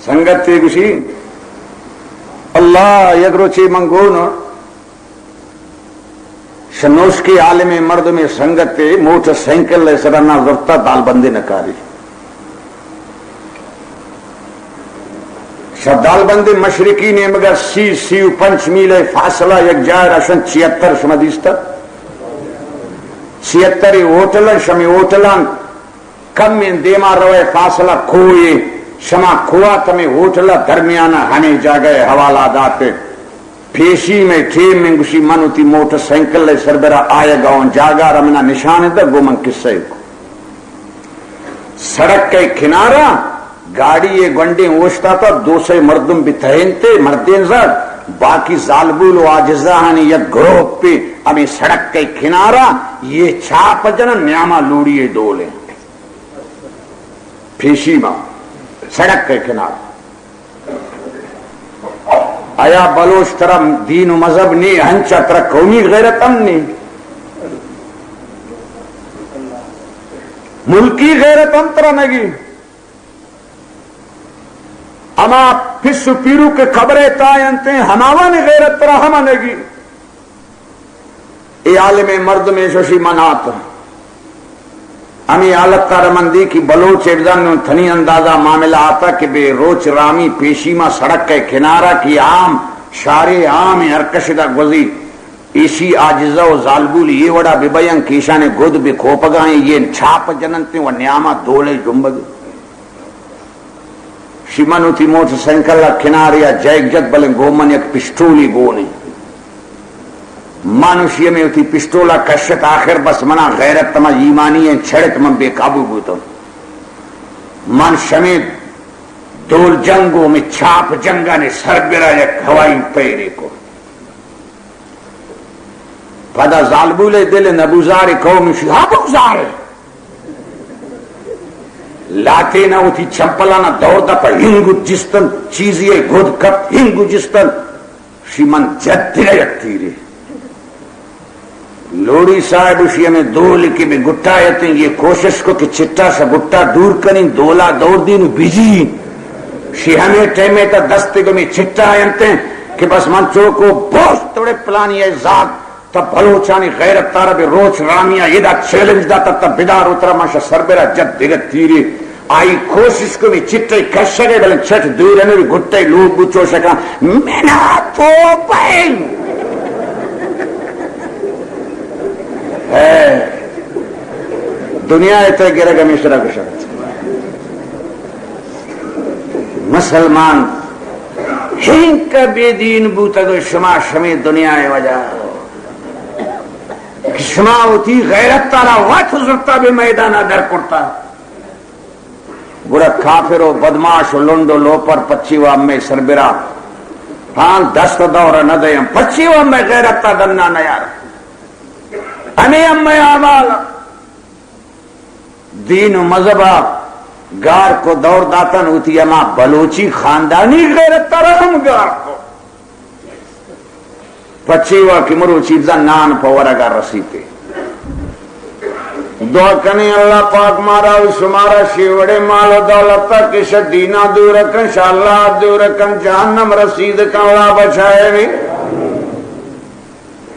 سنگتے گوشی، اللہ، یک روچے من گون شنوشکے عالمیں مردمے سنگتے موٹر سائیکل ءِ سرا نہ زرتا، دالبندے نہ کاری۔ شہ دالبندے مشرقی نیمگا سی، سی و پنچ میل ءِ فاصلہ، یک جاہ را شن چھہتر، شما دیستا؟ چھہتر ہوٹل، شمی ہوٹلان کمیں دیما روئے فاصلہ کوہے، شما کوہا تمے ہوٹل ءِ درمیانا ہمے جاگہ ءِ حوالہ داتے۔ پیشی مئے ٹیم من گوشی، من وتی موٹر سائیکل ءِ سربرا آیگا اوں، جاگہ را منا نشان دے، گو من قصہ کو۔ سڑک ءِ کنارا گاڑی ءِ گونڈیں اوشتاتا، دو سئے مردم بہ تہینتے، مردین زاد، باقی زالبول و عاجزاہانی یک گروپے ہمے سڑک ءِ کنارا، یہ چاپ جنن، نیاما لوڑی ءِ دولیں۔ پیشی ما سڑک ءِ کنار۔ آیا بلوچ ترا دین و مذہب نی، ہنچا ترا قومی غیرت ہم نی، ملکی غیرت ہم ترا نگی؟ ہما پس و پیرو کہ قبر ءِ تہا انت، ہماوانی غیرت ترا ہم نگی؟ اے عالمیں مردمے شوشی من آتاں۔ ہمے حالت ءَ را من دی کہ بلوچ ءَ بزاں نوں تھنی اندازہ معاملہ آتا کہ بے روچ رامی پیشی ما سڑک ءِ کنارا کہ عام شارے عام ءِ ہر کش دا گوزی، ایشی عاجزہ و زالبول یہ وڑا بہ بیاں کہ ایشانے گد بہ کوپگائیں، یہ چاپ جننتے و نیاما دولے جنبگے۔ شی من وتی موٹر سائیکل ءَ کنارے ءَ جئیگ جت، بلے گوں من یک پسٹولے گون انت۔ من وشی ہمے وتی پسٹول ءَ کشت، آخر بس منا غیرت تما ایمانی ءَ چڑت، من بے قابو بوتم۔ من شمے دول جنگ و ہمے چاپ جنگانی سربرا یک ہوائی پیرے کو۔ پدا زالبول ءِ دل نبوزار قوم شی، ہا بگزار۔ لاتینا وتی چمپلانا دور دپا ہنگو جستن، چیزی ءِ گد کپت ہنگو جستن۔ شی من جت دگہ یک تیرے۔ لوڑی صاحب شی ہمیں دول کہ بہ گٹا یتیں، یہ کوشش کو کہ چٹا شا گٹا دور کنیں، دولا دور دین و بجی۔ شی ہمیں ٹیمے تا دست گمی چٹا ینتیں کہ بس من چوکو بوست توڑے پلانی ءِ ذات۔ تا بلوچانی غیرت تارا بہ روچ رامیا ادا چیلنج داتا، تا بدار اترا ماشا سربرا جت دگہ تیرے۔ آئی کوشش کو بھی چٹے کشگے، بلے چٹ دور نے، گٹے لوگ بچو شکا، منا تو پین۔ اے دنیا ءِ تہ گرگ ہمیشرا گشت۔ مسلمان ہنکہ بے دین بوتگ، شما شمے دنیا ءِ وجہ، شما وتی غیرت تارا وت زرتا بے میدانا در کرتا۔ گڑا کافر و بدماش و لنڈ و لوپر پچی و ہمے سربرا، ہاں، دست دور نہ دیم، پچی و ہمے غیرت تا دنا نیار۔ ہمے ہمے اعمال دین و مذہب ءَ گار کو، دور داتن، وتی ہما بلوچی خاندانی غیرت ترا ہم گار کو۔ پچی وا کہ مروچی بزاں نان پہ ورگ ءَ رسیتے۔ دعا کنیں اللہ پاک مارا و شمارا شیوڑے مال و دولت ءَ کہ شہ دینا دور کن، شہ اللہ دور کن، جہنم رسید کن، اللہ بچائے۔